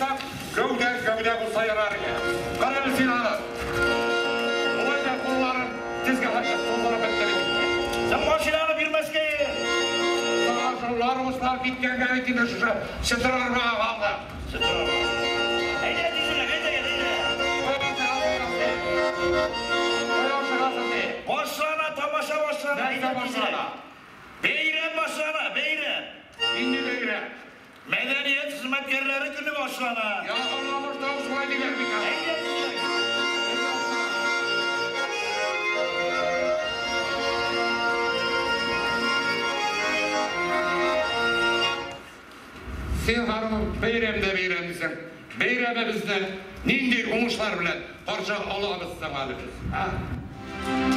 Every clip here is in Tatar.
куйсак, гәүдә гәүдә булса ярар иде. Кара әле син аны. Болай да кулларым тезгә хәтле туздырып бетте бит инде. Син машинаны бирмәскә. Саңа шул Ларгуслар киткәнгә бит инде шушы четыр арбага калдык. Четыр арба. Әйдә тизрәк, әйдә, әйдә. Кая ашыгасың ди? Башлана, тамаша башлана. Нәрсә Әйдә тизрәк. башлана? Бәйрәм башлана, бәйрәм. Нинди бәйрәм? Мәдәният хезмәткәрләре көне башлана. Ялганламыш тавыш шулай диләр микән? Әйдә тизрәк. Син, Һарун, бәйрәм дә бәйрәм дисең. Бәйрәмебезне нинди уңышлар белән каршы алабыз соң әле без, ә?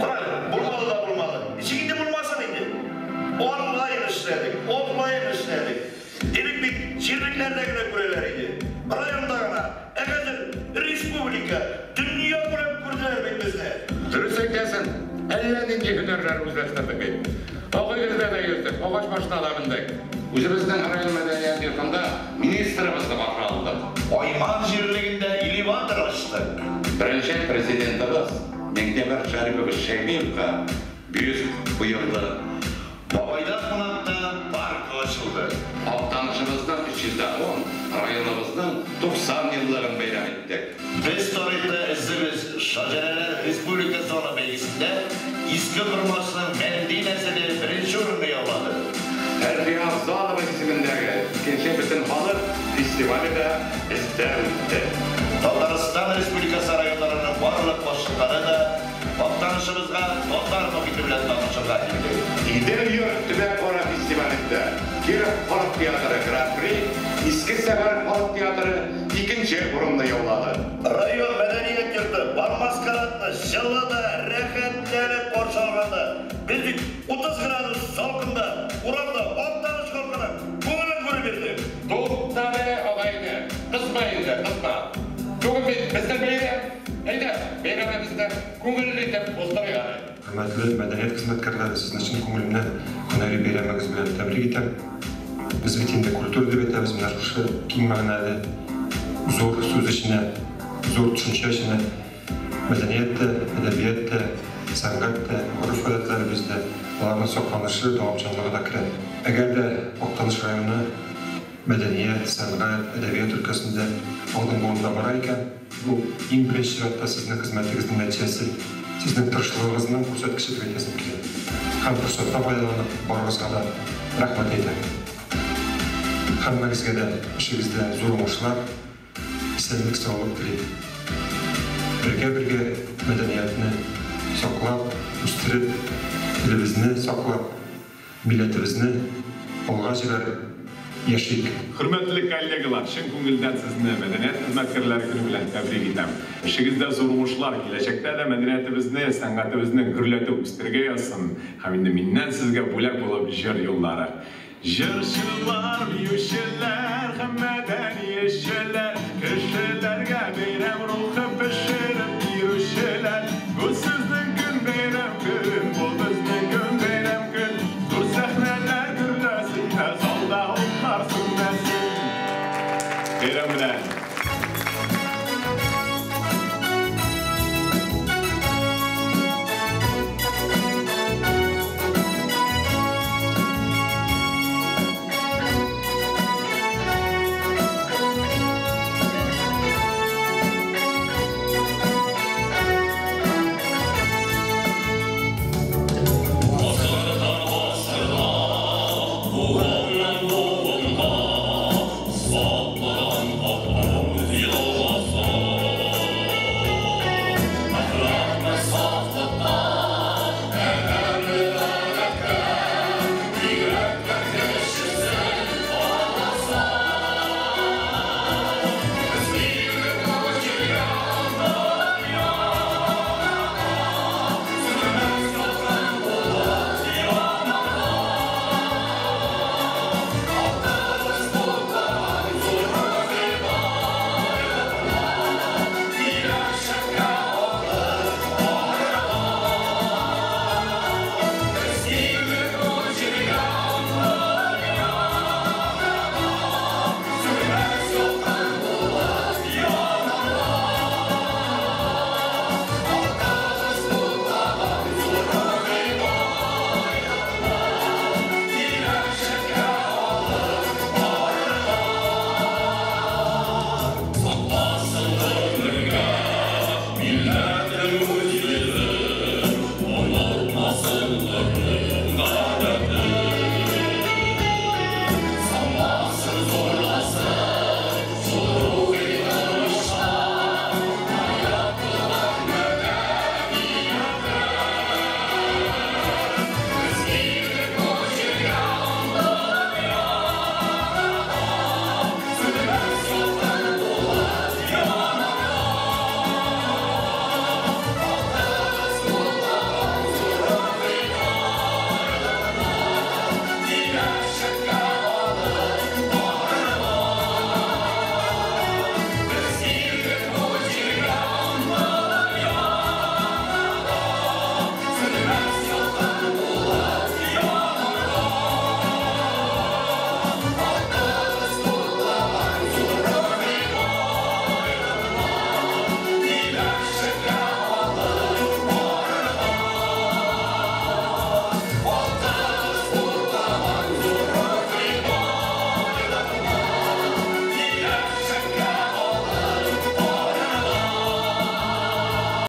Кара, булмады да булмады. Ничек инде булмасын инде? Онлайн эшләдек, офлайн эшләдек. Элек бит җирлекләрдә генә күрәләр иде. Районда гына. Ә хәзер республика, дөнья күләм күрделәр бит безне. Дөрес әйтәсең, әллә нинди һөнәрләр үзләштердек бит. Агыйделдә дә йөрдек, агач башына да мендек. Үзебезнең район мәдәният йортында министрыбызны каршы алдык. Айман җирлегендә элеватор ачтык. Беренче президентыбыз Миңтимер Шәрипович Шәймиевка бюст куелды. Бабайда кунакта парк ачылды. Актанышыбызның 310, районыбызның 90 еллыгын бәйрәм иттек. Без тарихта эзебез Шаҗәрәләр республика зона бәйгесендә Иске Кормашның Мәнди нәселе беренче урынны яулады. Әлфия Афзалова исемендәге икенче бөтен халык фестивале дә бездә үтте. Татарстан Республикасы районнарының барлык башлыклары да Актанышыбызга татар мохите белән танышырга килде. Идел-йорт төбәк-ара фестивалендә Киров халык театры Гран-при, Иске Сәфәр халык театры икенче урынны яулады. Район мәдәният йорты Бармаскарадны җылы да рәхәтләнеп каршы алганда, без бит 30 градус салкында урамда Актаныш халкының күңелен күреп йөрдек. Туктале, агайне, кызма инде, кызма. Бүген бит безнең бәйрәм. Әйдә, бәйрәмебезне күңелле итеп уздырыйк әле. Хөрмәтле мәдәният хезмәткәрләре, сезне чын күңелемнән һөнәри бәйрәмегез белән тәбрик итәм. Без бит инде культура дип әйтәбез, менә шушы киң мәгънәле зур сүз эченә, зур төшенчә эченә мәдәният тә, әдәбият тә, сәнгать тә, гореф-гадәтләребез дә, аларның сакланышы, дәвамчанлыгы да керә. Әгәр дә Актаныш районы мәдәният, сәнгать, әдәбият өлкәсендә алдынгы урында бара икән, бу иң беренче чиратта сезнең хезмәтегезнең нәтиҗәсе, сезнең тырышлыгыгызның күрсәткече дип әйтәсем килә. Һәм форсаттан файдаланып, барыгызга да рәхмәт әйтәм. Һәммәгезгә дә эшегездә зур уңышлар, исәнлек, саулык телим. Бергә-бергә мәдәниятне саклап, үстереп, телебезне саклап, милләтебезне алга җибәреп яшик. Хөрмәтле коллегалар, чын күңелдән сезне мәдәният хезмәткәрләре көне белән тәбрик итәм. Эшегездә зур уңышлар, киләчәктә дә мәдәниятебезне, сәнгатебезне гөрләтеп үстерергә язсын. Һәм инде миннән сезгә бүләк булып җыр юллары. Җырчылар, биючеләр һәм мәдәниятчеләр, кешеләргә бәйрәм рухы пешереп бирүчеләр. Бу